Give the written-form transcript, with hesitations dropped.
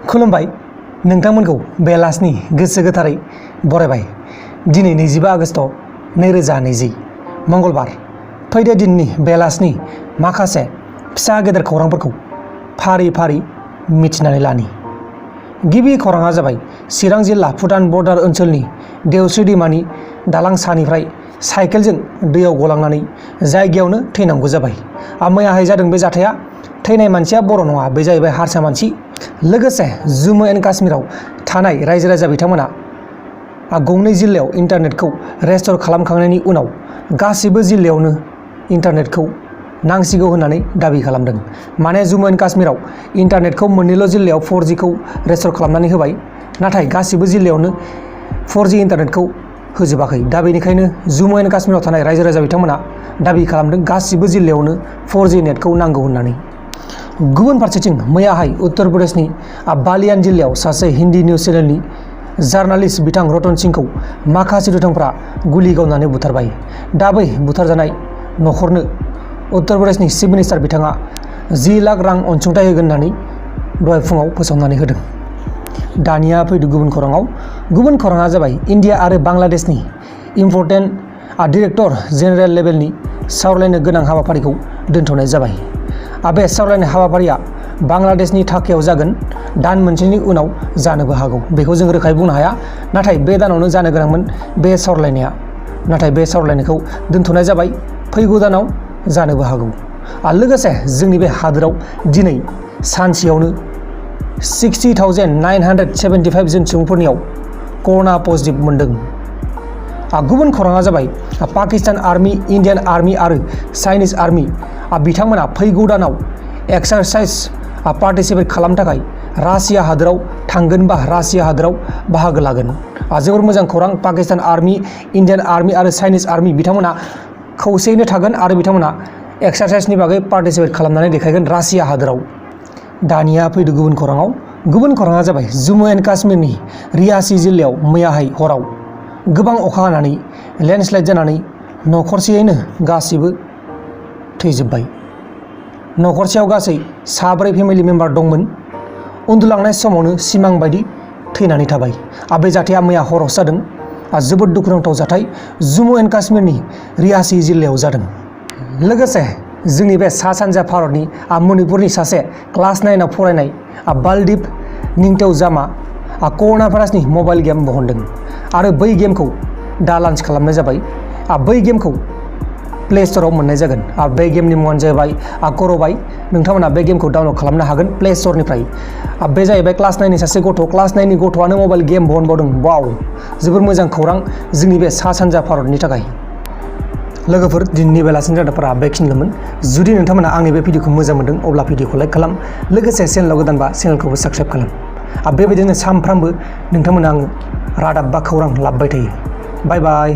खुलुमबाय नोंथांमोनखौ बेलासिनि गोसो गोथारै बरायबाय। दिनै 25 आगष्ट 2020 मंगलबार। फैदो दिननि बेलासिनि माखासे फिसा गेदेर खौरांफोरखौ फारि फारि मिथिनानै लानि। गिबि खौराङा जाबाय चिरां जिल्ला भुटान बर्डार ओनसोलनि देवस्रि दैमानि दालां सानिफ्राय साइकेलजों दैयाव गलांनानै जायगायावनो थैनांगौ जाबाय। मैयाहाय जादों बे जाथाया। थैनाय मानसिया बर' नङा, बे जाहैबाय हारसा मानसि। लोगोसे जम्मु एन्ड काश्मीराव थानाय रायजो राजा बिथांमोना गंनै जिल्लायाव इन्टारनेटखौ रेस्ट'र खालामखांनायनि उनाव गासिबो जिल्लायावनो इन्टारनेटखौ नांसिगौ होननानै दाबि खालामदों। माने जम्मु एन्ड काश्मीराव इन्टारनेटखौ मोननैल' जिल्लायाव 4G खौ रेस्ट'र खालामनानै होबाय, नाथाय गासिबो जिल्लायावनो 4G इन्टारनेटखौ होजोबाखै। दा बेनिखायनो जम्मु एन्ड काश्मीराव थानाय रायजो राजा बिथांमोना दाबि खालामदों गासिबो जिल्लायावनो 4G नेटखौ नांगौ होननानै। गुबुन फारसेथिं मैयाहाय उत्तर प्रदेशनि बालियान जिल्लायाव सासे हिन्दी निउज चेनेलनि जार्नालिस्ट बिथां रतन सिंहखौ माखासे दुथांफ्रा गुलि गावनानै बुथारबाय। दा बै बुथारजानाय नखरनो उत्तर प्रदेशनि चिफ मिनिस्टार बिथाङा 10 लाख रां अनसुंथाइ होगोन होननानै दहाय फुङाव फोसावनानै होदों। दानिया फैदो गुबुन खौराङाव। गुबुन खौराङा जाबाय इन्डिया आरो बांलादेशनि इम्पर्टेन्ट डिरेक्टर जेनेरेल लेभेलनि सावरायलायनो गोनां हाबाफारिखौ दोनथ'नाय जाबाय। बे सावरायनाय हाबाफारिया बांलादेशनि ढाकायाव जागोन। दान मोनसेनि उनाव जानोबो हागौ, बेखौ जों रोखायै बुंनो हाया। नाथाय बे दानावनो जानो गोनांमोन बे सावरायलायनाया, नाथाय बे सावरायलायनायखौ दोनथ'नाय जाबाय। फैगौ दानाव जानोबो हागौ। लोगोसे जोंनि बे हादोराव दिनै सानसेयावनो 60,975 जन सुबुंफोरनियाव कर'ना पजिटिभ मोनदों। गुबुन खौराङा जाबाय पाकिस्तान आर्मि, इन्डियान आर्मि आरो चाइनिज आर्मि बिथांमोना फैगौ दानाव एक्सारसाइज पार्टिसिपेट खालामनो थाखाय रासिया हादोराव थांगोन बा रासिया हादोराव बाहागो लागोन। जोबोर मोजां खौरां। पाकिस्तान आर्मि, इन्डियान आर्मि आरो चाइनिज आर्मि बिथांमोना खौसेयैनो थागोन आरो बिथांमोना एक्सारसाइजनि बागै पार्टिसिपेट खालामनानै देखायगोन रासिया हादोराव। दानिया फैदो गुबुन खौराङाव। गुबुन खौराङा जाबाय जम्मु एन्ड काश्मीरनि रियासी जिल्लायाव मैयाहाय हराव गोबां अखा हानानै लेन्डस्लाइड जानानै नखरसेयैनो गासिबो थैजोब्बाय। नखरसेयाव गासै 4 फेमिलि मेम्बार दंमोन। उन्दुलांनाय समावनो सिमां बायदि थैनानै थाबाय। बे जाथाया मैया हरावसो जादों। जोबोद दुखुनांथाव जाथाय जम्मु एन्ड काश्मीरनि रियासी जिल्लायाव जादों। लोगोसे जोंनि बे सा सानजा भारतनि मणिपुरनि सासे क्लास 9आव फरायनाय बालदीप निंथौजामा कर'ना भाइरासनि मबाइल गेम बहनदों आरो बै गेमखौ दा लन्च खालामनाय जाबाय। बै गेमखौ प्ले स्ट'राव मोननाय जागोन। बे गेमनि मुङानो जाहैबाय कर'बाय। नोंथांमोना बे गेमखौ डाउनलड खालामनो हागोन प्ले स्ट'रनिफ्राय। बे जाहैबाय क्लास 9नि सासे गथ'। क्लास 9नि गथ'आनो मबाइल गेम बहनबावदों। वाव, जोबोर मोजां खौरां जोंनि बे सा सानजा भारतनि थाखाय। लोगोफोर, दिनैनि बेलासिनि रादाबफोरा बेखिनिल'मोन। जुदि नोंथांमोना आंनि बे भिडिअखौ मोजां मोनदों अब्ला भिडिअखौ लाइक खालाम। लोगोसे चेनेलाव गोदानबा चेनेलखौबो साबस्क्राइब खालाम। बेबायदिनो सानफ्रामबो नोंथांमोना आङो रादाब बा खौरां लाबोबाय थायो। बाय बाय।